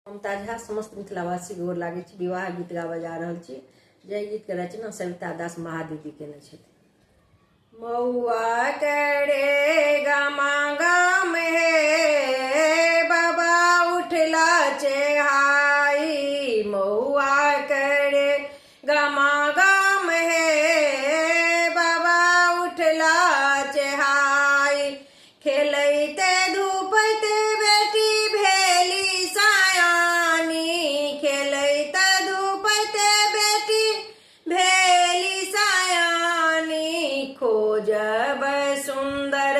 ममता झा समस्त मिथिलावासी गोर लागै छी। विवाह गीत गाबऽ जा रहल छी, जाहि गीतके रचना सविता दास महादीदी केने छथि। मौआ करे गामा गाम हे बाबा उठला चेहाई, मौआ करे गामा गाम हे बाबा उठला चेहाई। खेलैते धूपैते बेटी भेली सयानी, खेलैते धूपैते बेटी भेली सयानी। खोजब सुंदर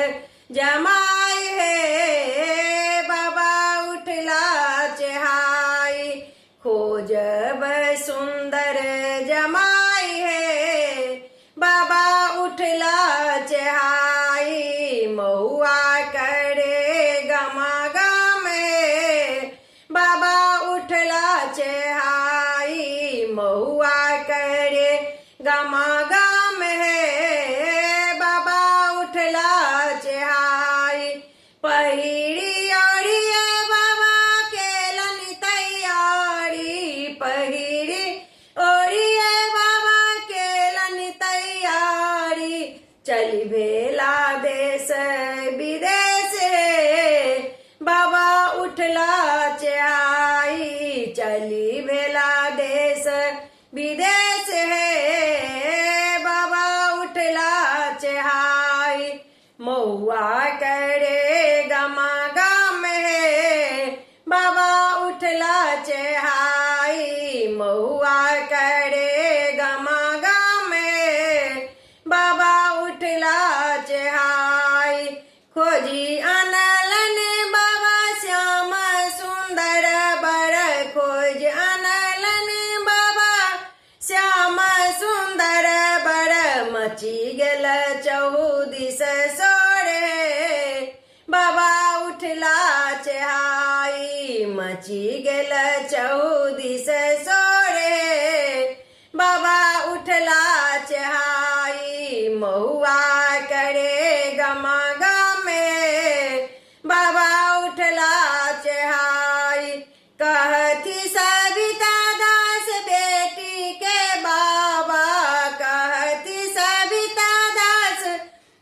जमाई हे बाबा उठला चेहाई, खोजब सुंदर जमाई हे बाबा उठला चेहाई। महुआ करे गमा गम हे बाबा उठला चेहाई, महुआ करे गमा गम हे बाबा उठला चेहाई। पहिरी ओढ़िए बाबा केलन तैयारी, पहिरी ओढ़िए बाबा केलन तैयारी। चली भेला देश विदेश हे बाबा उठला चेहाई, चली भेला देश विदेश हे बाबा उठला चेहाई। मौआ करे गमा गम हे बाबा उठला चेहाई, मौआ करे गमा गम हे बाबा उठला चेहाई। खोजी अनलन बाबा श्याम सुंदर बर, खोज अनलन बाबा श्याम सुंदर बर। मची गेल चौदिस सोरे बाबा उठला चेहाई, मची गेल चौदिस सोरे बाबा उठला चेहाई। महुआ करे गमा गमे बाबा उठला चेहाई। कहती सविता दास बेटी के बाबा, कहती सविता दास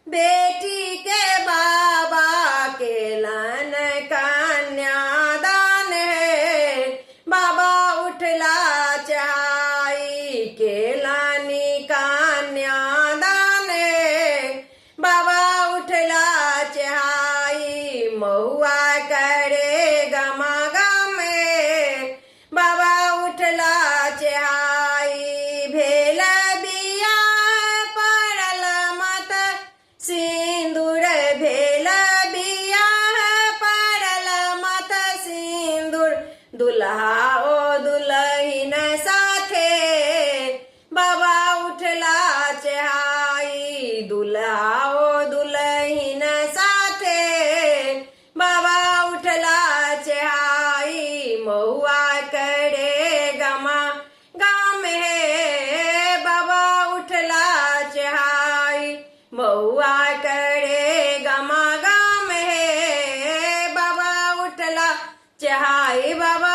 बेटी के बाबा। केलन कन्यादान है बाबा उठला चहाई, केलानी कन्यादान है बाबा उठला चहाई। महुआ करे गमा गमे बाबा उठला चहाई। भेल बियाह पड़ल मत सिंदूर, भेल बियाह पड़ल मत सिंदूर। दुल्हा ओ दुल्हिन साथे बाबा उठला चहाई, दुल्हा ओ दुल्हिन साथे बाबा उठला चहाई। महुआ करे गमा गाम हे बाबा उठला चहाई, महुआ करे गमा गाम हे बाबा उठला चहाई। बाबा